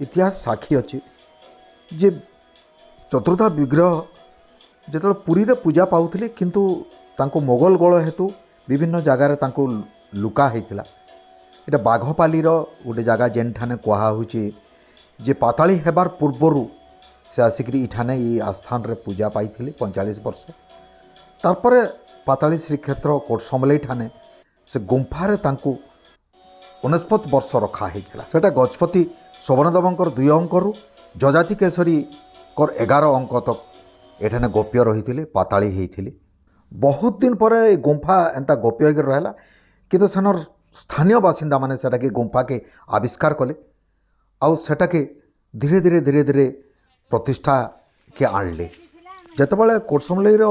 ଇତିହାସ ସାକ୍ଷୀ ଅଛି ଯେ ଚତୁର୍ଦ୍ଧା ବିଗ୍ରହ ଯେତେବେଳେ ପୁରୀରେ ପୂଜା ପାଉଥିଲେ, କିନ୍ତୁ ତାଙ୍କୁ ମୋଗଲ ଗଳ ହେତୁ ବିଭିନ୍ନ ଜାଗାରେ ତାଙ୍କୁ ଲୁକା ହେଇଥିଲା। ଏଇଟା ବାଘପାଲିର ଗୋଟେ ଜାଗା ଯେନ୍ଠାନେ କୁହା ହେଉଛି ଯେ ପାତାଳୀ ହେବାର ପୂର୍ବରୁ ସେ ଆସିକିରି ଇଠାନେ ଏଇ ଆସ୍ଥାନରେ ପୂଜା ପାଇଥିଲେ 45 ବର୍ଷ। ତାରପରେ ପାତାଳୀ ଶ୍ରୀକ୍ଷେତ୍ର କୋଟସମଲେଇ ଠାନେ ସେ ଗୁମ୍ଫାରେ ତାଙ୍କୁ 99 ବର୍ଷ ରଖା ହେଇଥିଲା। ସେଟା ଗଜପତି ଶୋଭନଦେବଙ୍କର 2 ଅଙ୍କରୁ ଯଯାତି କେଶରୀଙ୍କର 11 ଅଙ୍କ ତକ ଏଠାନେ ଗୋପ୍ୟ ରହିଥିଲେ, ପାତାଳୀ ହେଇଥିଲେ। ବହୁତ ଦିନ ପରେ ଏ ଗୁମ୍ଫା ଏନ୍ତା ଗୋପ୍ୟ ହେଇକି ରହିଲା, କିନ୍ତୁ ସେନର ସ୍ଥାନୀୟ ବାସିନ୍ଦାମାନେ ସେଟାକେ ଗୁମ୍ଫାକେ ଆବିଷ୍କାର କଲେ ଆଉ ସେଟାକେ ଧୀରେ ଧୀରେ ଧୀରେ ଧୀରେ ପ୍ରତିଷ୍ଠାକେ ଆଣିଲେ। ଯେତେବେଳେ କୋଟସମଲେଇର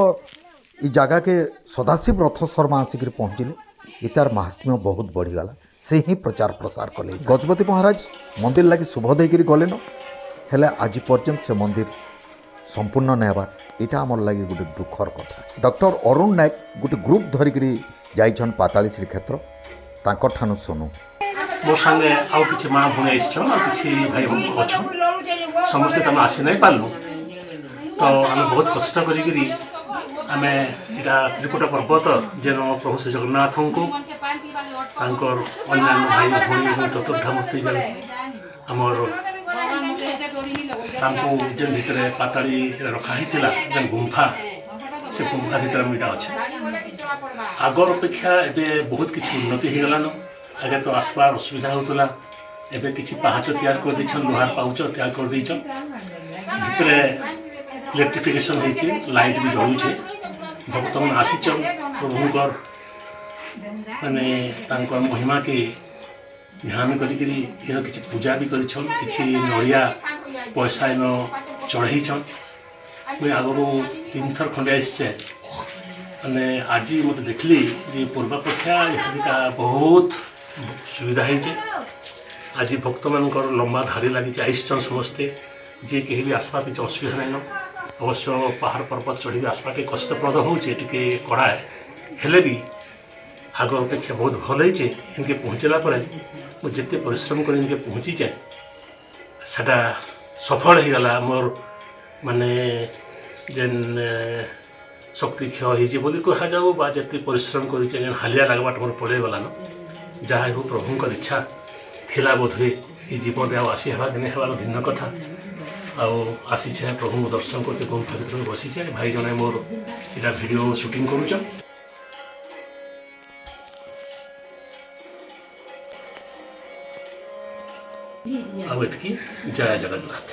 ଇ ଜାଗାକେ ସଦାଶିବ ରଥ ଶର୍ମା ଆସିକରି ପହଞ୍ଚିଲେ, ଇତାର ମାହାତ୍ମ୍ୟ ବହୁତ ବଢ଼ିଗଲା। ସେ ହିଁ ପ୍ରଚାର ପ୍ରସାର କଲେ। ଗଜପତି ମହାରାଜ ମନ୍ଦିର ଲାଗି ଶୁଭ ଦେଇକରି ଗଲେନ, ହେଲେ ଆଜି ପର୍ଯ୍ୟନ୍ତ ସେ ମନ୍ଦିର ସମ୍ପୂର୍ଣ୍ଣ ନାଇଁ ହେବାର୍ ଏଇଟା ଆମର ଲାଗି ଗୋଟେ ଦୁଃଖର କଥା। ଡକ୍ଟର ଅରୁଣ ନାୟକ ଗୋଟେ ଗ୍ରୁପ୍ ଧରିକିରି ଯାଇଛନ୍ ପାତାଳୀ ଶ୍ରୀକ୍ଷେତ୍ର, ତାଙ୍କଠାନୁ ଶୁନୁ। ମୋ ସାଙ୍ଗେ ଆଉ କିଛି ମା ଭଉଣୀ ଆସିଛନ୍, ଆଉ କିଛି ଭାଇ ଭଉଣୀ ଅଛନ୍। ସମସ୍ତେ ତ ଆମେ ଆସି ନାଇଁ ପାରିଲୁ, ତ ଆମେ ବହୁତ କଷ୍ଟ କରିକିରି ଆମେ ଏଇଟା ତ୍ରିକୁଟ ପର୍ବତ ଯେନ ପ୍ରଭୁ ଶ୍ରୀ ଜଗନ୍ନାଥଙ୍କୁ ତାଙ୍କର ଅନ୍ୟାନ୍ୟ ଭାଇ ଭଉଣୀ ଏବଂ ଚତୁର୍ଦ୍ଧାମୂର୍ତ୍ତି ଯେନ୍ ଆମର ତାଙ୍କୁ ଯେନ୍ ଭିତରେ ପାତାଳୀ ରଖା ହେଇଥିଲା, ଯେନ୍ ଗୁମ୍ଫା, ସେ ଗୁମ୍ଫା ଭିତରେ ଆମେ ଏଇଟା ଅଛେ। ଆଗର ଅପେକ୍ଷା ଏବେ ବହୁତ କିଛି ଉନ୍ନତି ହେଇଗଲାନ। ଆଗେ ତ ଆସବାର ଅସୁବିଧା ହେଉଥିଲା, ଏବେ କିଛି ପାହାଚ ତିଆରି କରିଦେଇଛନ୍, ଲୁହାର ପାଉଚ ତିଆରି କରିଦେଇଛନ୍। ଭିତରେ ଇଲେକ୍ଟ୍ରିଫିକେସନ୍ ହେଇଛି, ଲାଇଟ୍ ବି ଜଳୁଛେ। ଭକ୍ତମାନେ ଆସିଛନ୍, ପ୍ରଭୁଙ୍କର ମାନେ ତାଙ୍କର ମହିମାକେ ଧ୍ୟାନ କରିକିରି ଏନ କିଛି ପୂଜା ବି କରିଛନ୍, କିଛି ନଡ଼ିଆ ପଇସା ଏନ ଚଢ଼େଇଛନ୍। ମୁଇଁ ଆଗରୁ 3 ଥର ଖଣ୍ଡେ ଆସିଛେ, ମାନେ ଆଜି ମୋତେ ଦେଖିଲି ଯେ ପୂର୍ବାପେକ୍ଷା ଇହାଦିକା ବହୁତ ସୁବିଧା ହେଇଛେ। ଆଜି ଭକ୍ତମାନଙ୍କର ଲମ୍ବା ଧାଡ଼ି ଲାଗିଛି, ଆସିଛନ୍ ସମସ୍ତେ। ଯିଏ କେହି ବି ଆସବା କିଛି ଅସୁବିଧା ନାଇଁନ। ଅବଶ୍ୟ ପାହାଡ଼ ପର୍ବତ ଚଢ଼ିକି ଆସବା ଟିକେ କଷ୍ଟପ୍ରଦ ହେଉଛି, ଟିକେ କଡ଼ାଏ ହେଲେ ବି ଆଗ ଅପେକ୍ଷା ବହୁତ ଭଲ ହେଇଛେ। ଏମିତି ପହଞ୍ଚିଲା ପରେ ମୁଁ ଯେତେ ପରିଶ୍ରମ କରି ଏମିତି ପହଞ୍ଚିଛେ, ସେଟା ସଫଳ ହେଇଗଲା। ମୋର ମାନେ ଯେନ୍ ଶକ୍ତି କ୍ଷୟ ହେଇଛି ବୋଲି କୁହାଯାଉ ବା ଯେତେ ପରିଶ୍ରମ କରିଛେ, ଯେନ୍ ହାଲିଆ ଲାଗ୍ବାଟା ମୋର ପଳେଇଗଲାନ। ଯାହା ହେଉ, ପ୍ରଭୁଙ୍କର ଇଚ୍ଛା ଥିଲା ବୋଧହୁଏ ଏ ଜୀବନରେ ଆଉ ଆସି ହେବା କି ନାଇଁ ହେବାର ଭିନ୍ନ କଥା। ଆଉ ଆସିଛେ, ପ୍ରଭୁଙ୍କୁ ଦର୍ଶନ କରୁଛେ, ଗୁମ୍ଫା ଭିତରକୁ ବସିଛେ। ଭାଇ ଜଣେ ମୋର ଏଇଟା ଭିଡ଼ିଓ ସୁଟିଂ କରୁଛନ୍। ଆଉ ଏତିକି, ଜୟ ଜଗନ୍ନାଥ।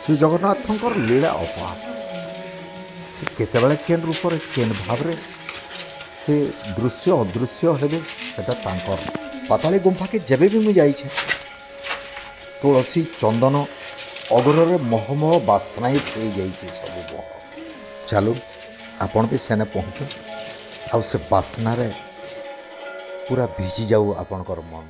ଶ୍ରୀ ଜଗନ୍ନାଥଙ୍କର ଲୀଳା ଅପାର। ସେ କେତେବେଳେ କେନ୍ ରୂପରେ କେନ୍ ଭାବରେ ସେ ଦୃଶ୍ୟ ଅଦୃଶ୍ୟ ହେବେ, ସେଟା ତାଙ୍କର। ପାତାଳୀ ଗୁମ୍ଫାକେ ଯେବେ ବି ମୁଁ ଯାଇଛେ, ତୁଳସୀ ଚନ୍ଦନ ଅଗରରେ ମହମହ ବାସ୍ନା ହିଁ ହେଇଯାଇଛି ସବୁ ବହ। ଚାଲୁ, ଆପଣ ବି ସେନେ ପହଞ୍ଚୁ ଆଉ ସେ ବାସ୍ନାରେ ପୁରା ଭିଜି ଯାଉ ଆପଣଙ୍କର ମନ।